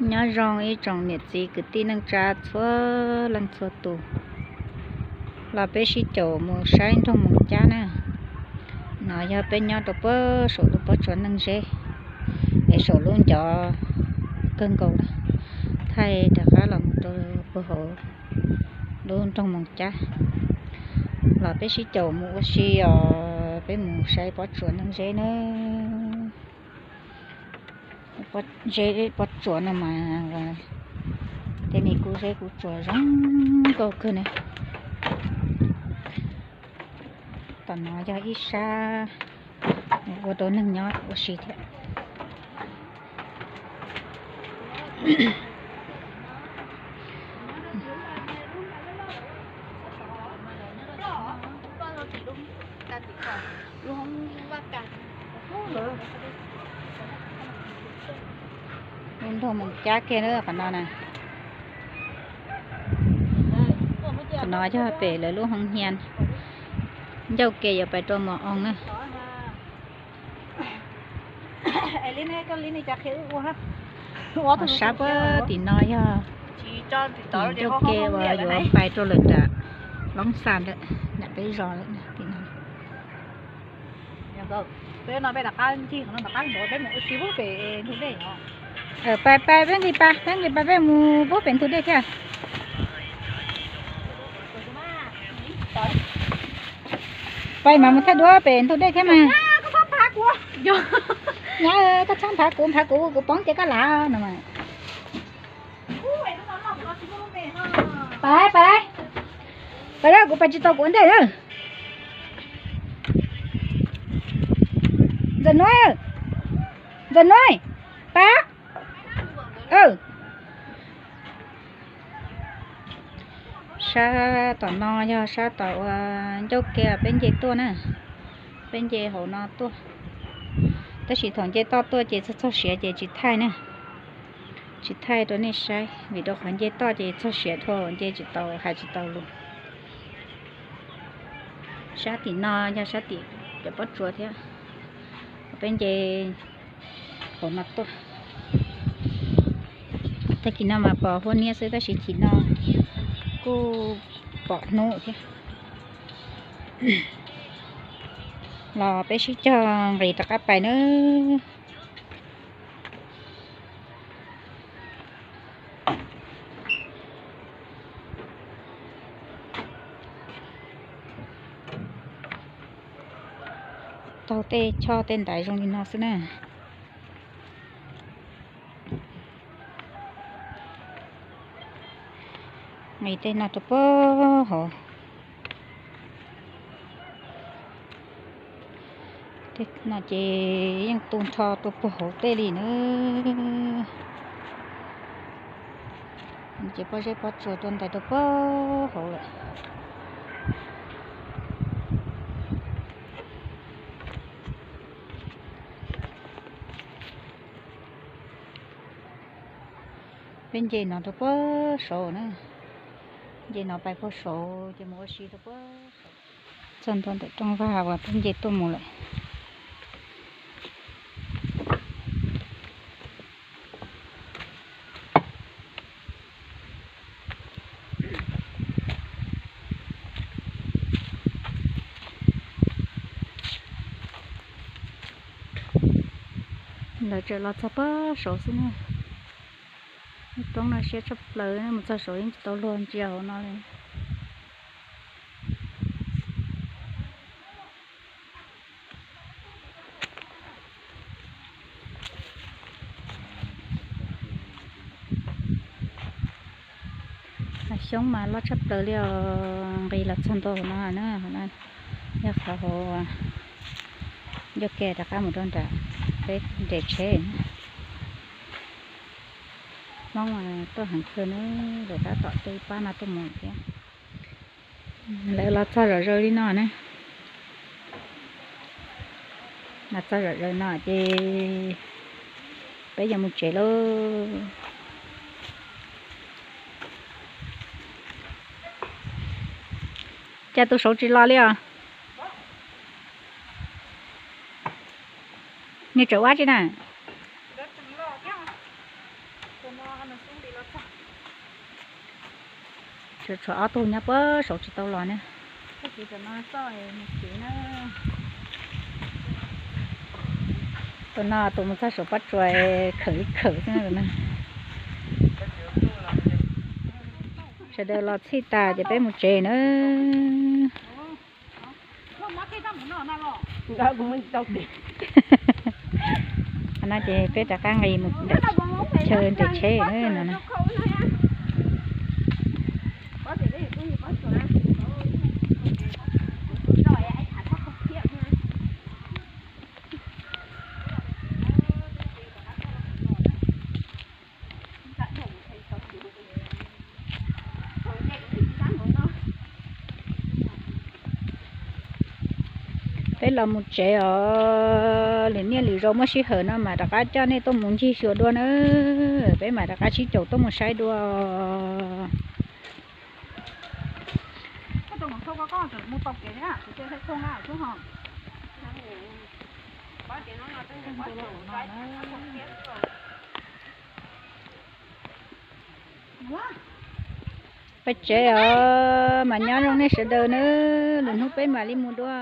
Nyob zoo ib tsoom niam txiv kwv tij neej tsa txhua leej txhua tus, los peb sib caum mus saib nroog Moos Cab na. No yog peb nyob rau puag saum lub pob tsuas Neej Zeb, es saum lub ncov kawg nkaus na, thaij rov qab los mus rau puag hauv lub nroog Moos Cab. Los peb sib caum mus ua si os, peb mus saib pob tsuas Neej Zeb na. Zeb pob tsuas no mas tej me kub zeb kub tsuas zoo nkauj kawg ne. Tom no yog ib sab ua rau neeg nyob ua si thiab. Lub nroog Moos Cab kiag lawm qhov no na. Qhov no yog pem lawv lub hoo hia, ncauj ke yuav pais rau Mos Oo na. Sab puag tim no yog tim ncauj ke uas yuav pais rau lawm nram Loob Xas ntawm peb zos lawm tim no. Pais pais peb nqis pais, peb nqis pais peb mus puag pem ntug dej thiab. Pais mas mus thaij duab pem ntug dej thiab mas. Nyab, koj txhob nphav kuv, nphav kuv kuv poob ces koj lav no mas. Pais, pais, pais lawm, kuv pais tsis tau kuv ua ntej lawm. Ntxawm Nuj, Ntxawm Nuj, pab. Sab tom no yog sab tom uas ncauj ke peb nce tuaj na, peb nce hauv no tuaj. Tab sis thaum nce toj tuaj ces txog txog siav ces tsis thaij na, tsis thaij rau nej saib vim rau qhov nce toj ces txog siav dhau nce tsis tau hais tsis tau lus. Sab tim no yog sab tim cov pob tsuas thiab, peb nce hauv no tuaj. Tag kis no mas pom huab niab xwb tab sis tim no kuj pom hnub thiab. Los peb sib cog nqis rov qab pais nawb. Taug tej choj tej ntaiv zoo li no xwb na. Nqis tej no rau puag hauv. Tej no ces yeej tu nrho rau puag hauv tej li na. Ces pob zeb pob tsuas rau ntawd rau puag hauv lawm. Peb nce no rau puag saud na, nce no pais puag saud ces mus ua si rau puag saud. Txog ntua ntawm rooj vag uas peb nce tuaj mus lawm. Lawv tseem los txog puag saud xwb na. Lub roob no siab tshaj plaws, mus txog saud yeej tsis tau luag ntsia hauv no li. Hav xyoob mas loj tshaj plaws li os, nqis los txog ntua hauv no na, yog qhov hauv ncauj ke rov qab mus rau nram peb nres tsheb. Hmoob mas tuaj heev kawg na, lawv tab tom tuaj ib pab no tuaj mus thiab. Lawv los txog zom zaws li no na. Los txog zom zaws no ces peb yuav mus tsev lauj. Cas tus saud tsis los li os? Nws tseem ua dab tsi na? Tshuav ob tug nyob puag saud tsis tau los ne. Tus no tus mus txog saum pob tsuas khawm ib khawm xwb na. Sawv daws los txhij tas ces peb mus tsev na. No ces peb rov qab nqis mus chaw nres tsheb no na. Peb los mus tsev os, lwm niaj lwm zaus muaj sij hawm no mas rov qab coj nej tuaj mus ncig xyuas dua na. Peb mam rov qab sib caum tuaj mus saib dua. Peb tsev os, mas nyob zoo nej sawv daws na, lwm hnub peb mam li mus dua.